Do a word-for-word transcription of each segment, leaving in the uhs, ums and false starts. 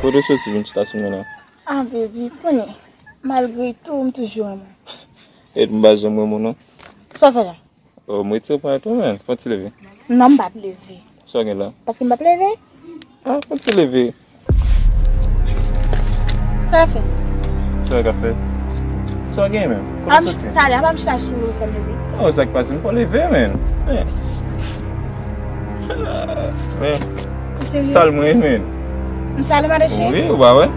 Kote w soti vin chita sou mwen la? Ah, baby, konnen, malgre tou, m toujou renmen w. E m pa janm renmen w, non. Sa w fè la? Oh, m retire pran tou, men. Fè yon ti leve. Non, m p ap leve. Sa w gen la? Paske m p ap leve. Ah, fè yon ti leve. Sa w fè? Sa w ka fè? Sa w gen, men? Kote w soti? Talè, apa m chita sou ou, fè m leve? Oh, sa k pase? M fè w leve, men. Men. Men. Ou serye? Sal mwen, men. M sal ou, madanm cheri? Wi, ou pa wè?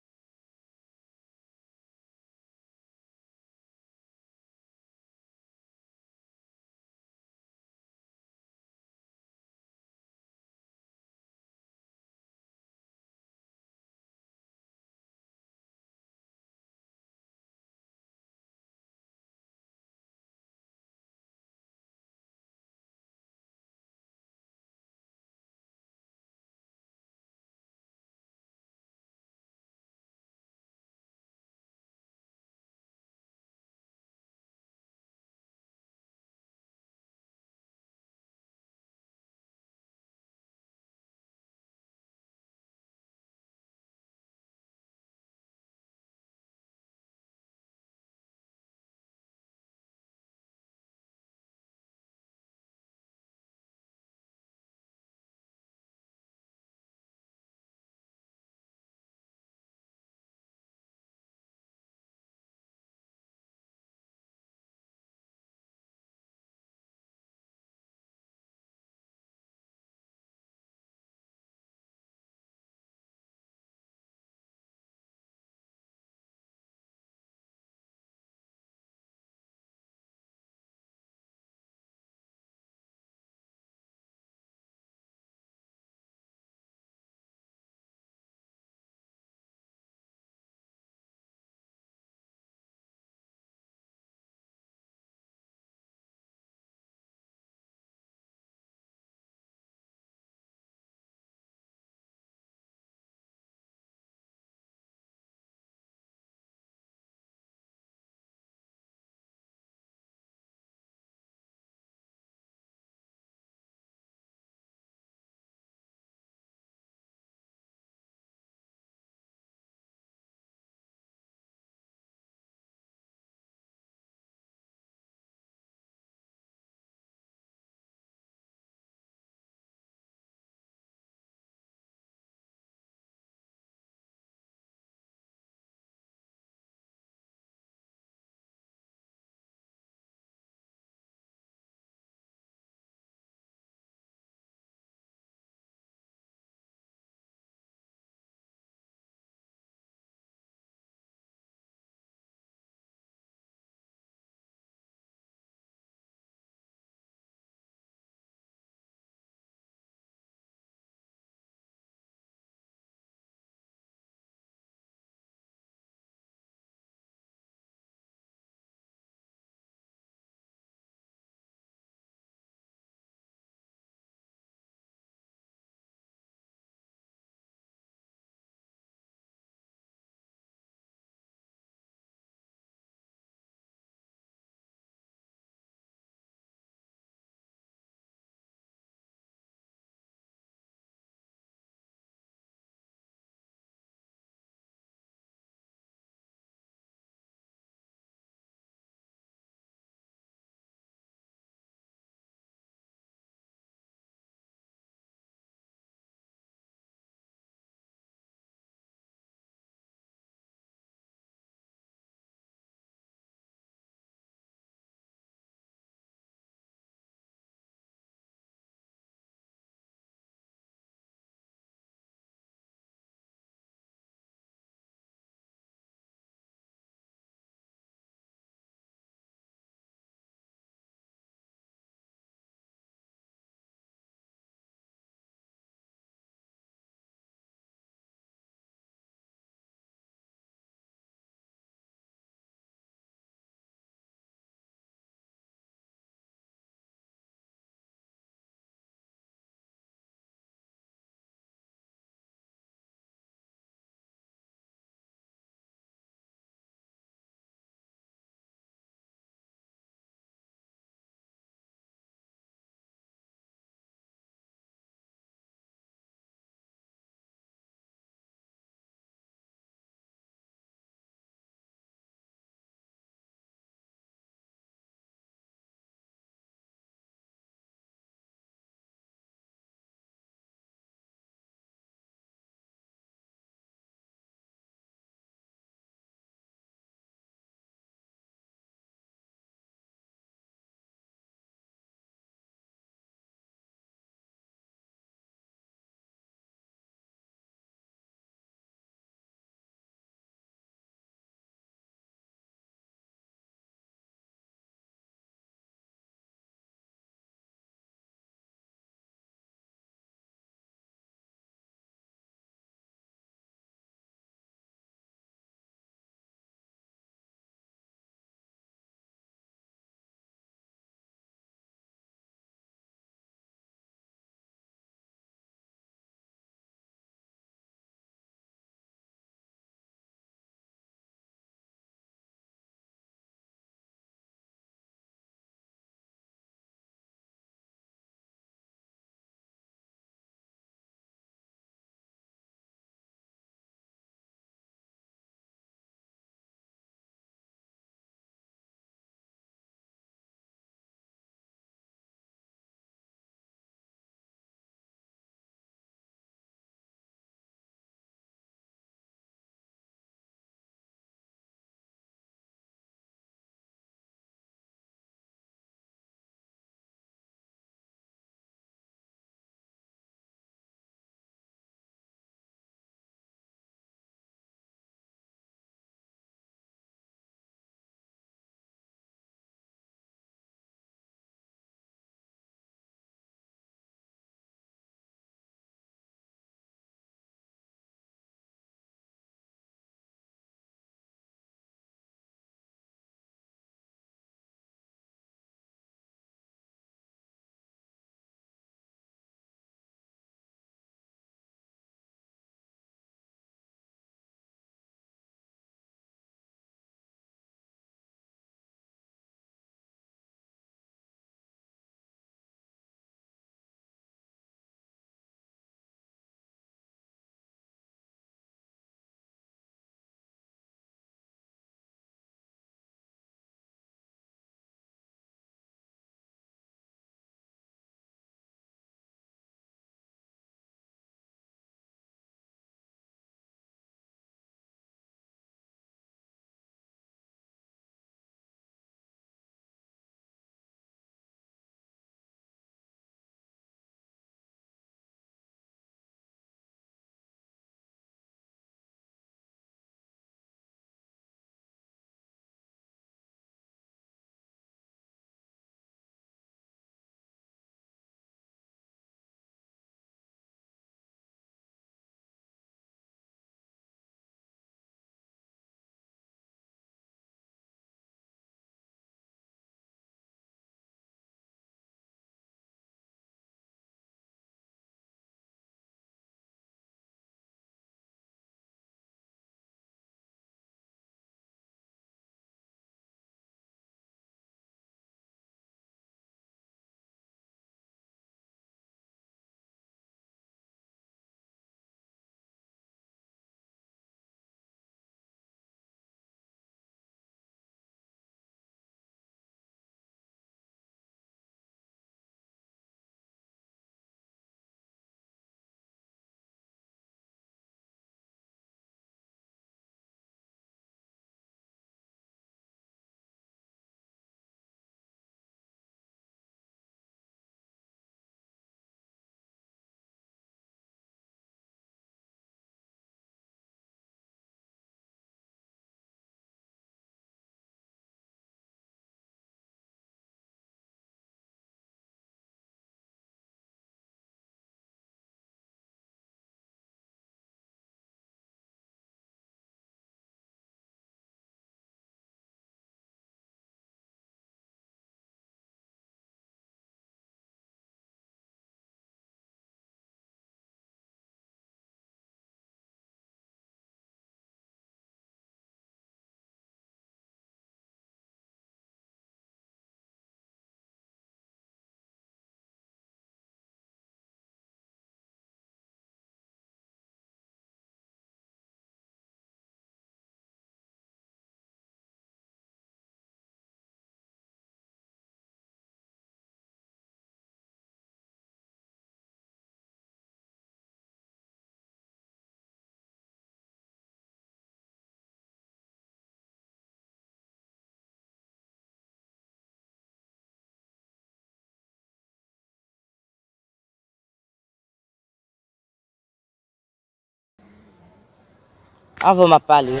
Avè w m ap pale wi.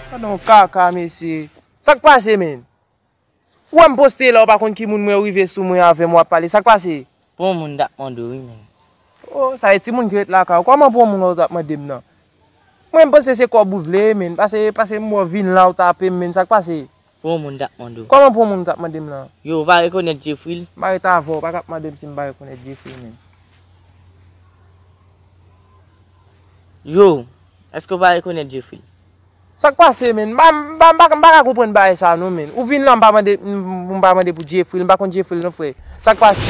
Gade yon kaka mesye. Sa k pase menn? Ou wè m poste la, ou pa konn ki moun mwen, ou rive sou mwen avè m w ap pale. Sa k pase? Pou yon moun t ap mande w wi menn. Oh, sa e timoun ki ret lakay ou. Kòman pou yon moun ou t ap mande m nan? Mwen m panse se kòb ou vle menn. Pase, pase m wè w vin la ou tape m menn. Sa k pase? Pou yon moun t ap mande w. Kòman pou yon moun ou t ap mande m lan? Yo, ou pa rekonèt Jeffrey? M pa ret avè w, ou pa t ap mande m si m pa rekonèt Jeffrey menn. Yo, èske w pa rekonèt Jeffrey? Sa k pase menn? M pa, m pa, m pa, m pa ka konprann bagay sa non menn. Ou vin la, m pa mande, m, m pa mande pou Jeffrey, m pa konn Jeffrey non frè. Sa k pase?